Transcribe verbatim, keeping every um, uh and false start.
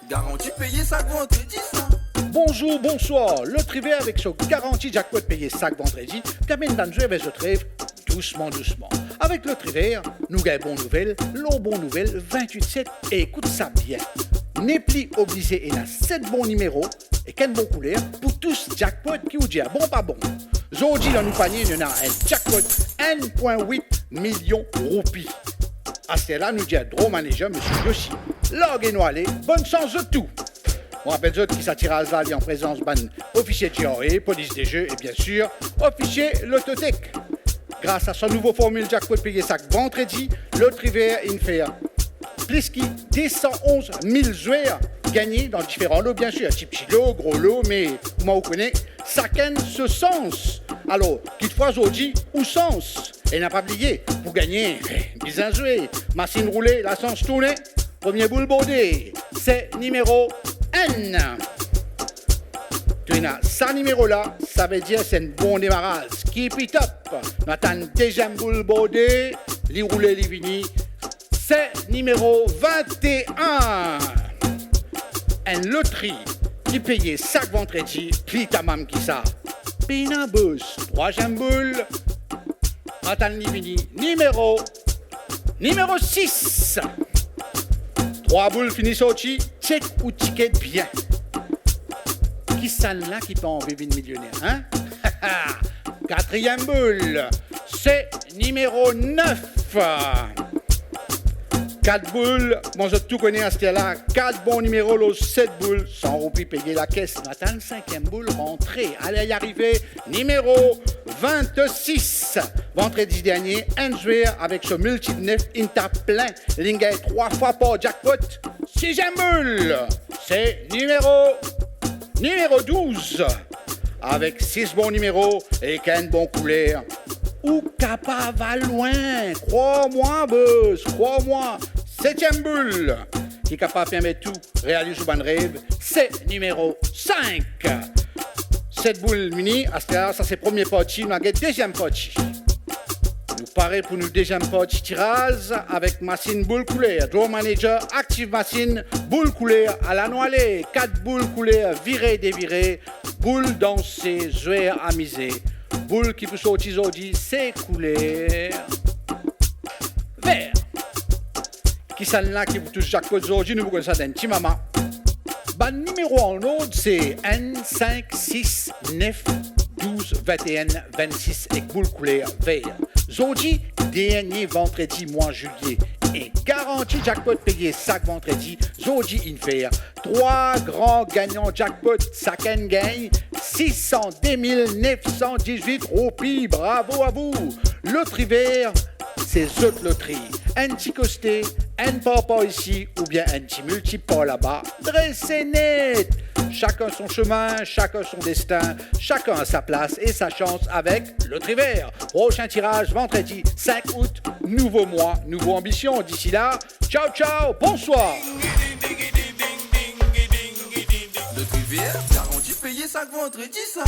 Garanti peye sak vandredi sa. Bonzour, bonswar. Lotri Ver avek so garanti jackpot peye sak vandredi, ki amenn bann zwer ver zot rev dousman, dousman. Avek Lotri Ver, nou gagn bon nouvel lor bon nouvel, vintwit set, e ekout sa bien. Nepli oblize ena set bon nimero ek enn bon kouler pou tous jackpot, ki ou dir bon pa bon. Zordi dan nou panie, nou ena enn jackpot enn pwin wit milion roupi. Asterla, nou dir draw manager, misie Yosi, large nou ale, bonn sans zot tou. Mo rapel zot ki sa tiraz la, li an prezans bann ofisie G R A, polis de zwe e, bien sir, ofisie Lottotech. Gras a so nouvo formil jackpot peye sak vandredi, Lotri Ver inn fer plis ki de san onz mil zwer gagne dan diferan lo, bien sir, ti, ti lo, gro lo, me kouma ou kone, sakenn so sans. Alor, kitfwa zordi ou sans. E pa bliye, pou gagne, bizin zwe. Masinn roule, lasans tourne. Premie boul borde, se nimero enn. To ena sa nimero la, savedir se enn bon demaraz. Keep it up. Nou atann deziem boul borde, li roule, li vini. Se nimero vinte-et-un. Enn lotri ki peye sak vandredi, pli tamam ki sa. Pena bous, trwaziem boul. Atann li vini, nimero, nimero sis. Trwa boul fini sorti, tchek ou tiket bien. Kisannla ki pa anvi vinn milioner, hein? Katriem boul, se nimero nef. Kat boul, kouma zot tou kone asterla, kat bon nimero lor set boul, san roupi peye lakes. Nou atann sinkiem boul rantre. Ale, li arive, nimero vinte-sis. Vandredi dernie, enn zwer avek so miltip nef inn tap plin, linn gagn trwa fwa par jackpot. Siziem boul, se nimero, nimero douz. Avek sis bon nimero ek enn bon kouler, ou kapav al lwin, krwar mwa, bos, krwar mwa. Setiem boul, ki kapav permet ou realiz ou bann rev, se nimero sink. Set boul fini, aster sa se premie parti, nou al get deziem parti. Nou pare pou nou deziem parti tiraz avek masinn boul kouler, Draw Manager, Active Machine, boul kouler, ala nou ale, kat boul kouler, vire devire, boul danse, zwe, amize. Boul ki pou sorti zordi, se kouler ver. Kisannla ki pou tous jackpot zordi, nou pou konn sa dan enn ti moman. Bann nimero an ord se enn, sink, sis, nef, douz, vinte-et-un, vintsis ek boul kouler ver. Zordi, dernie vandredi mwa zilie, e garanti jackpot peye sak vandredi, zordi inn fer trwa gran gagnan jackpot, sakenn gagn sis san de mil nef san dizwit roupi. Bravo a vou! Lotri Ver, se zot lotri. Enn ti koste, enn par par isi, oubien enn ti miltip par laba. Drese net! Chacun son chemin, chacun son destin, chacun a sa place et sa chance avec Lotri Ver. Prosin tiraz vandredi sink out, nouvo mwa, nouvo anbision. Disi la, ciao, ciao, bonswar! Lotri Ver, garanti peye sak vandredi sa.